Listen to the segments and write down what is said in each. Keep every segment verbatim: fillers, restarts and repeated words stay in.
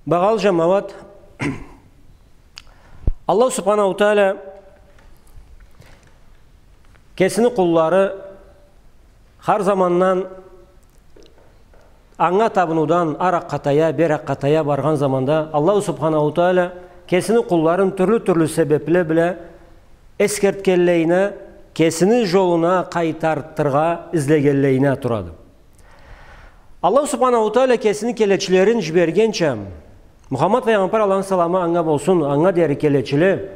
Багъалы жамауат, Аллаху Субханаху Тааля кесини къуллары хар замандан анга табынудан аракъгъа тая, беракъгъа тая баргъан заманда, Аллаху Субханаху Тааля кесини къулларын тюрлю-тюрлю себепле бла эсгертгенлейине, кесини жолуна къайтартыргъа излегенлейине турады. Аллаху Субханаху Тааля кесини келечилерин жибергенча, Мухаммад файгъамбар, Аллахны саламы анга болсун, анга дери келечиле,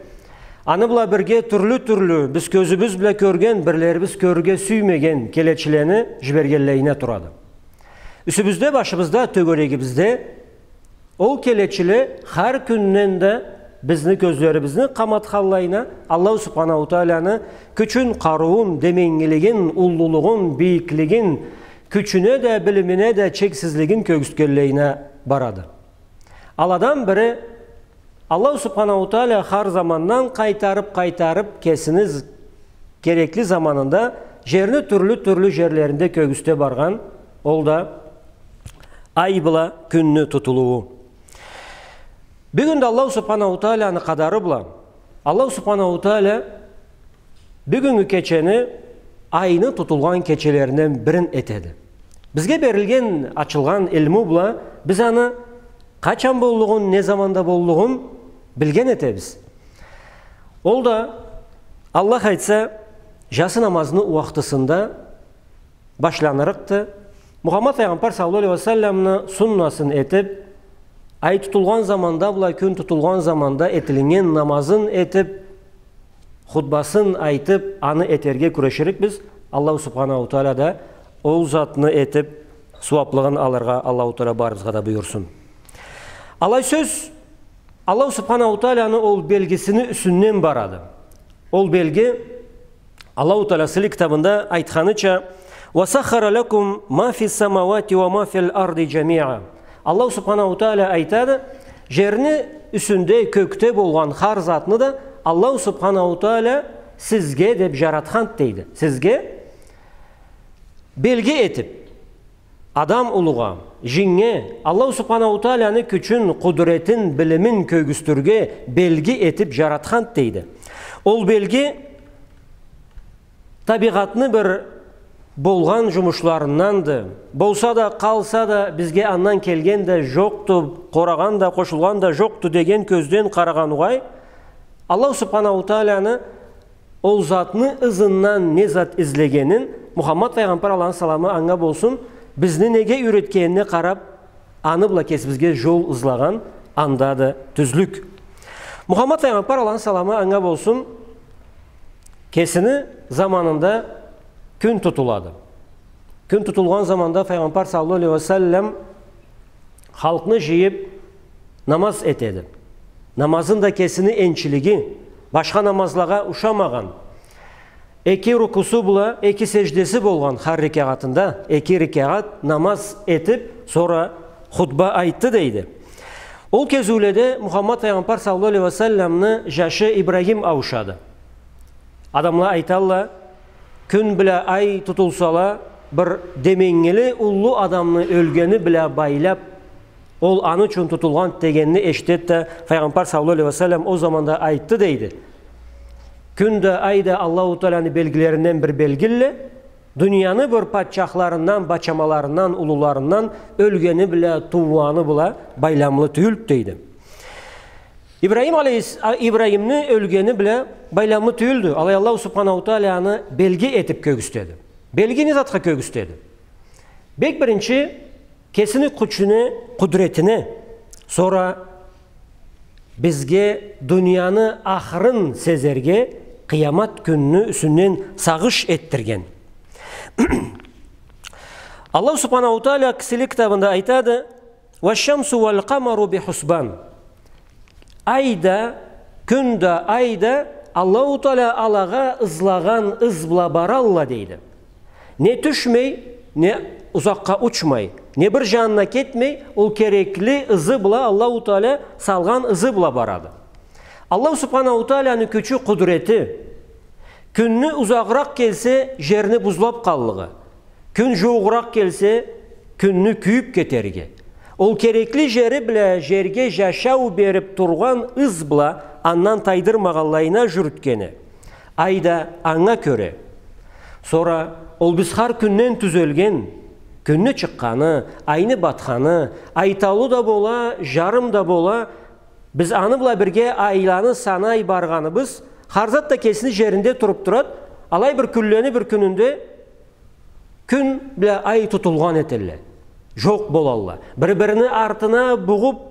аны бла бирге тюрлю-тюрлю, биз кёзюбюз бла кёрген, бирлерибиз кёрюрге сюймеген келечилени жибергенлейине турады. Юсюбюзде, башыбызда, тёгерегибизде ол келечиле хар кюнден да бизни кёзлерибизни къаматханлайына, Аллаху Субханаху Тааляны кючюн, къарыуун, деменгилигин, уллулугъун, бийиклигин, кючюне да, билимине да чексизлигин кёргюзтгенлейине барады. Аладан бири, Аллаху Субханаху Тааля хар замандан къайтарып-къайтарып кесини з-, керекли заманында жерни тюрлю-тюрлю жерлеринде кёргюзте баргъан, ол да ай бла кюнню тутулууу. Бюгюн да Аллаху Субханаху Тааляны къадары бла Аллаху Субханаху Тааля бюгюннгю кечени айны тутулгъан кечелеринден бирин этеди. Бизге берилген, ачылгъан илму бла биз аны къачан боллугъун, не заманда боллугъун билген этебиз. Ол да, Аллах айтса, жасы намазны уахтысында башланырыкъды. Мухаммад файгъамбар саллаллаху алейхи ва салламны суннасын этип, ай тутулгъан заманда бла кюн тутулгъан заманда этилиннген намазын этип, хутбасын айтып, аны этерге кюреширикбиз. Аллаху Субханаху Тааля да ол затны этип, сууаплыгъын алыргъа Аллаху Тааля барыбызгъа да буюрсун. Алай сёз Аллаху Субханаху Тааляны ол белгисини юсюнден барады. Ол белги Аллаху Тааля сыйлы китабында айтханыча: «Ва саххара лакум ма фис-самауати ва ма фил-арди жамиа». Аллаху Субханаху Тааля айтады: «Жерни юсюнде, кёкде болгъан хар затны да Аллаху Субханаху Тааля сизге деп жаратханды», — дейди. Сизге белги этип, адам улугъа, жиннге Аллаху Субханаху Тааляны кючюн, къудуретин, билимин кёргюзтюрге белги этип жаратханды, дейди. Ол белги табигъатны бир болгъан жумушларынданды. Болса да, къалса да, бизге андан келген да жокъду, къорагъан да, къошулгъан да жокъду деген кёзден къарагъан угъай, Аллаху Субханаху Тааляны ол затны ызындан не зат излегенин, Мухаммад файгъамбар, Аллахны саламы анга болсун, бизни неге юйретгенине къарап, аны бла кесибизге жол ызлагъан, анда да тюзлюк. Мухаммад файгъамбар, Аллахны саламы анга болсун, кесини заманында кюн тутулады. Кюн тутулгъан заманда файгъамбар саллаллаху алейхи ва саллам халкъны жыйып, намаз этеди. Намазын да кесини энчилиги, башха намазлагъа ушамагъан, эки рукусу бла эки сеждеси болгъан хар рекагъатында, эки рекагъат намаз этип, сора хутба айтды, дейди. Ол кезиуледе Мухаммад файгъамбар саллаллаху алейхи ва салламны жашы Ибрахим ауушады. Адамла айталла, кюн бла ай тутулсала, бир деменгили уллу адамны ёлгени бла байлап, ол аны ючюн тутулгъан дегенни эшитеди да, файгъамбар саллаллаху алейхи ва саллам ол заманда айтды, дейди. Кюн да, ай да Аллаху Тааляны белгилеринден бир белгилле, дунияны бир патчахларындан, бачамаларындан, уллуларындан ёлгени бла, туугъаны бла байламлы тюйюлдю, дейди. Ибрахим алейхис-, а, Ибрахимни ёлгени бла байламлы тюйюлдю. Алай Аллаху Субханаху Тааля аны белги этип кёргюзтеди. Белги не затха кёргюзтеди? Бек биринчи, кесини кючюне, къудуретине, сора бизге дунияны ахырын сезерге, къыямат кюнню юсюнден сагъыш этдирген. Аллаху Субханаху Тааля сыйлы китабында айтады: «Ва-шшамсу валь-къамару би-хусбан». Ай да, кюн да, ай да Аллаху Тааля алагъа ызлагъан ыз бла баралла, дейди. Не тюшмей, не узакъгъа учмай, не бир жанына кетмей, ол керекли ызы бла, Аллаху Тааля салгъан ызы бла барады. Аллаху Субханаху Тааляны кючю, къудурети, кюнню узагъыракъ келсе, жерни бузлап къаллыгъы, кюн жуугъуракъ келсе, кюнню кюйюп кетерге. Ол керекли жери бла жерге жашау берип тургъан ыз бла андан тайдырмагъанлайына жюрютгени. Ай да анга кёре. Сора ол биз хар кюнден тюзелген, кюнню чыкъгъаны, айны батханы, айтаулу да бола, жарым да бола, биз аны бла бирге айланы санай баргъаныбыз, хар зат да кесини жеринде туруп турад, алай бир кюнлени бир кюнюнде кюн бла ай тутулгъан этелле. Жокъ болалла. Бир-бирини артына бугъуп,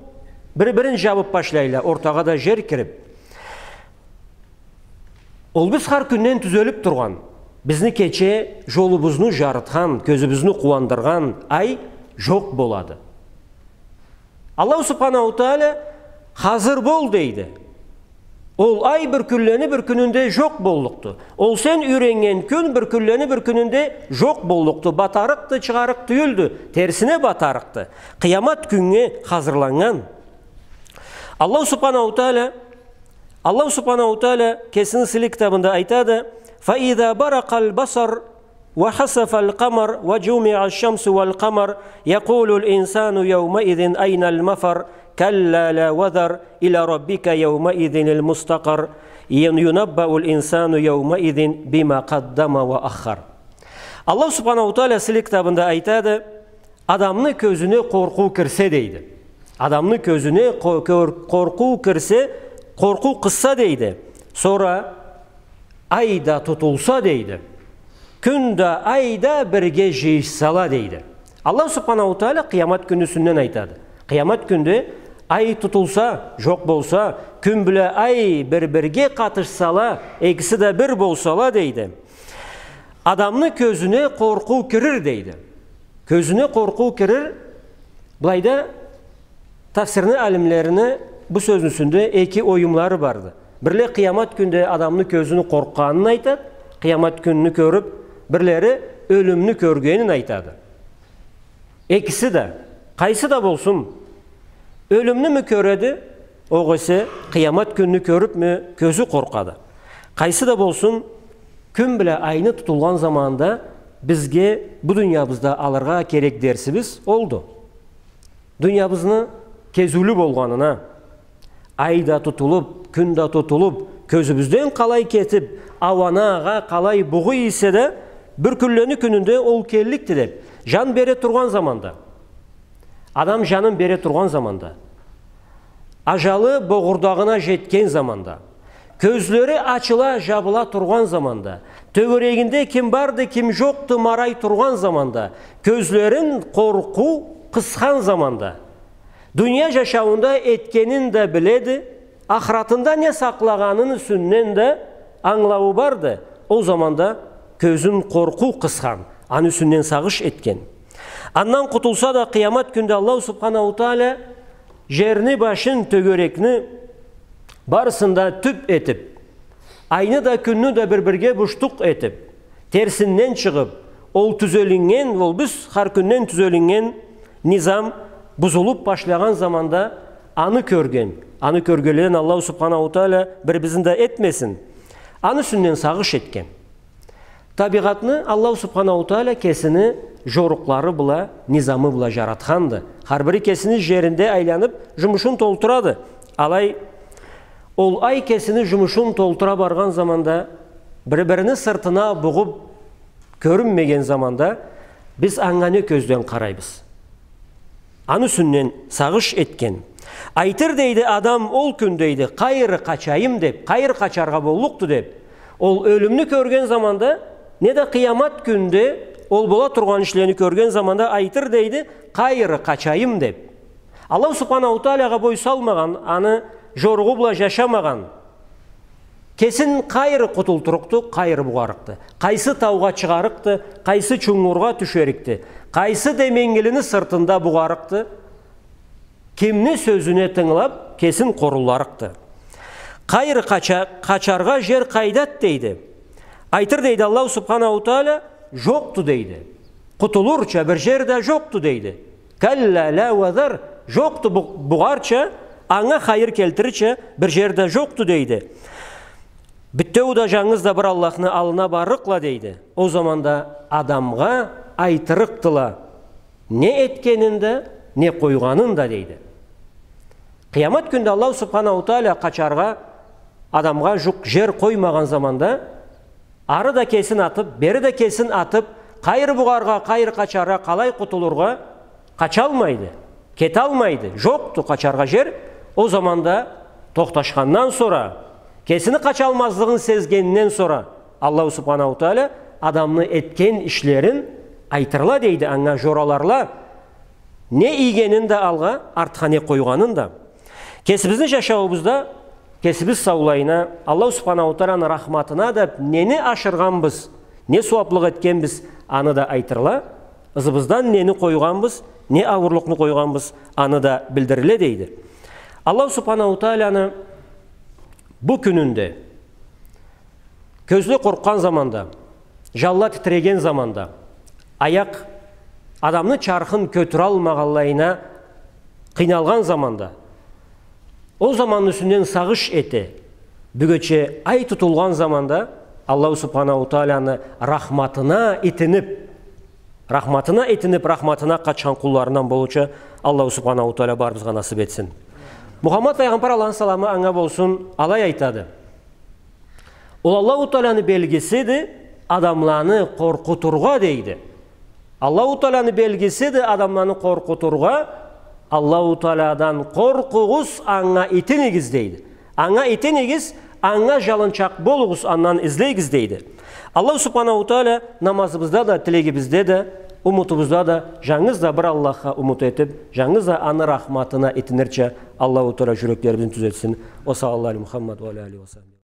бир-бирин жабып башлайла, ортагъа да жер кирип. Ол биз хар кюнден тюзелип тургъан, бизни кече жолубузну жарытхан, кёзюбюзню къууандыргъан ай жокъ болады. Аллаху Субханаху Тааля, «Хазыр бол», дейди. Ол ай бир кюнлени бир кюнюнде жокъ боллукъду. Ол сен юйреннген кюн бир кюнлени бир кюнюнде жокъ боллукъду. Батарыкъды, чыгъарыкъ тюйюлдю. Терсине батарыкъды. Къыямат кюннге хазырланнган. Аллаху Субханаху Тааля, Аллаху Субханаху Тааля кесини сыйлы китабында айтады: «فإذا برق البصر وخسف القمر وجمع الشمس والقمر يقول الإنسان يومئذ أين المفر كلا لا وزر إلى ربك يومئذ المستقر ينبأ الإنسان يومئذ بما قدم وأخر». Аллаху Субханаху Тааля сыйлы китабында айтады: «Адамны кёзюне къоркъуу кирсе», дейди. Адамны кёзюне къо-, кёр-, къоркъуу кирсе, къоркъуу къысса, дейди. Сора ай да тутулса, дейди. Кюн да, ай да бирге жыйышсала, дейди. Аллаху Субханаху Тааля къыямат кюнню юсюнден айтады. Къыямат кюнде ай тутулса, жокъ болса, кюн бла ай бир-бирге къатышсала, экиси да бир болсала, дейди. Адамны кёзюне къоркъуу кирир, дейди. Кёзюне къоркъуу кирир. Былайда тафсирни алимлерини бу сёзню юсюнде эки оюмлары барды. Бирле къыямат кюнде адамны кёзюню къоркъгъанын айтады, къыямат кюнню кёрюп, бирлери ёлюмню кёргенин айтады. Экиси да, къайсы да болсун, ёлюмнюмю кёреди, огъесе къыямат кюнню кёрюпмю кёзю къоркъады. Къайсы да болсун, кюн бла айны тутулгъан заманда бизге бу дуниябызда алыргъа керек дерсибиз олду. Дуниябызны кезиулю болгъанына, ай да тутулуп, кюн да тутулуп, кёзюбюзден къалай кетип, ауаны агъа къалай бугъуй эсе да, бир кюнлени кюнюнде ол келликди деп, жан бере тургъан заманда, адам жанын бере тургъан заманда, ажалы богъурдагъына жетген заманда, кёзлери ачыла, жабыла тургъан заманда, тёгерегинде ким барды, ким жокъду марай тургъан заманда, кёзлерин къоркъуу къысхан заманда, дуния жашауунда этгенин да биледи, ахыратында не сакълагъанын юсюнден да ангылауу барды. Ол заманда кёзюн къоркъуу къысхан, аны юсюнден сагъыш этген. Андан къутулса да, къыямат кюнде Аллаху Субханаху Тааля жерни, башын, тёгерекни барысын да тюп этип, айны да, кюнню да бир-бирге буштукъ этип, терсинден чыгъып, ол тюзелиннген, ол биз хар кюнден тюзелиннген низам бузулуп башлагъан заманда аны кёрген, аны кёргенледен Аллаху Субханаху Тааля бирибизни да этмесин, аны юсюнден сагъыш этген. Табигъатны Аллаху Субханаху Тааля кесини жорукълары бла, низамы бла жаратханды. Хар бири кесини жеринде айланып, жумушун толтурады. Алай, ол ай кесини жумушун толтура баргъан заманда, бир-бирини сыртына бугъуп кёрюнмеген заманда, биз анга не кёзден къарайбыз? Аны юсюнден сагъыш этген. Айтыр, дейди, адам ол кюн, дейди, къайры къачайым деп, къайры къачаргъа боллукъду деп. Ол ёлюмню кёрген заманда, неда къыямат кюнде ол бола тургъан ишлени кёрген заманда айтыр, дейди, къайры къачайым деп. Аллаху Субханаху Таалягъа бой салмагъан, аны жоругъу бла жашамагъан, кесин къайры къутултурукъду, къайры бугъарыкъды? Къайсы таугъа чыгъарыкъды, къайсы чунгургъа тюшерикди? Къайсы деменгилини сыртында бугъарыкъды? Кимни сёзюне тынгылап, кесин къорулларыкъды? Къайры къача-, къачаргъа жер къайдат, дейди. Айтыр, дейди, Аллаху Субханаху Тааля, жокъду, дейди. Къутулурча бир жер да жокъду, дейди. Калля ля вазар, жокъду бу-, бугъарча, анга хайыр келтирирча бир жер да жокъду, дейди. Битеу да жангыз да бир Аллахны аллына барлыкъла, дейди. Ол заманда адамгъа айтырыкъдыла не этгенин да, не къойгъанын да, дейди. Къыямат кюнде Аллаху Субханаху Тааля къачаргъа адамгъа жукъ жер къоймагъан заманда, ары да кесин атып, бери да кесин атып, къайры бугъаргъа, къайры къачаргъа, къалай къутулургъа, къачалмайды, кеталмайды, жокъду къачаргъа жер. Ол заманда тохташхандан сора, кесини къачалмазлыгъын сезгенден сора, Аллаху Субханаху Тааля адамны этген ишлерин айтырла, дейди, анга жораларла, не ийгенин да алгъа, артха не къойгъанын да. Кесибизни жашауубузда, кесибиз саулайына, Аллаху Субханаху Тааляны рахматына да нени ашыргъанбыз, не сууаплыкъ этгенбиз, аны да айтырла, ызыбыздан нени къойгъанбыз, не ауурлукъну къойгъанбыз, аны да билдириле, дейди. Аллаху Субханаху Тааляны бу кюнюнде, кёзле къоркъгъан заманда, жанла титиреген заманда, аякъ адамны чархын кётюралмагъанлайына къыйналгъан заманда, ол заманны юсюнден сагъыш эте, бюгече ай тутулгъан заманда, Аллаху Субханаху Тааляны рахматына итинип, рахматына итинип, рахматына къачхан къулларындан болурча Аллаху Субханаху Тааля барыбызгъа насып этсин. Мухаммад файгъамбар, Аллахны саламы анга болсун, алай айтады: Ол Аллаху Тааляны белгисиди адамланы къоркъутургъа, дейди. Аллаху Тааляны белгисиди адамланы къоркъутургъа. Аллаху Таалядан къоркъугъуз, анга итинигиз, дейди. Анга итинигиз, анга жалынчакъ болугъуз, андан излейигиз, дейди. Аллаху Субханаху Тааля намазыбызда да, тилегибизде да, умутубузда да жангыз да бир Аллахха умут этип, жангыз да аны рахматына итинирча Аллаху Тааля жюреклерибизни тюзетсин. Ва саллаллаху аля Мухаммад ва аля алихи ва сахбихи.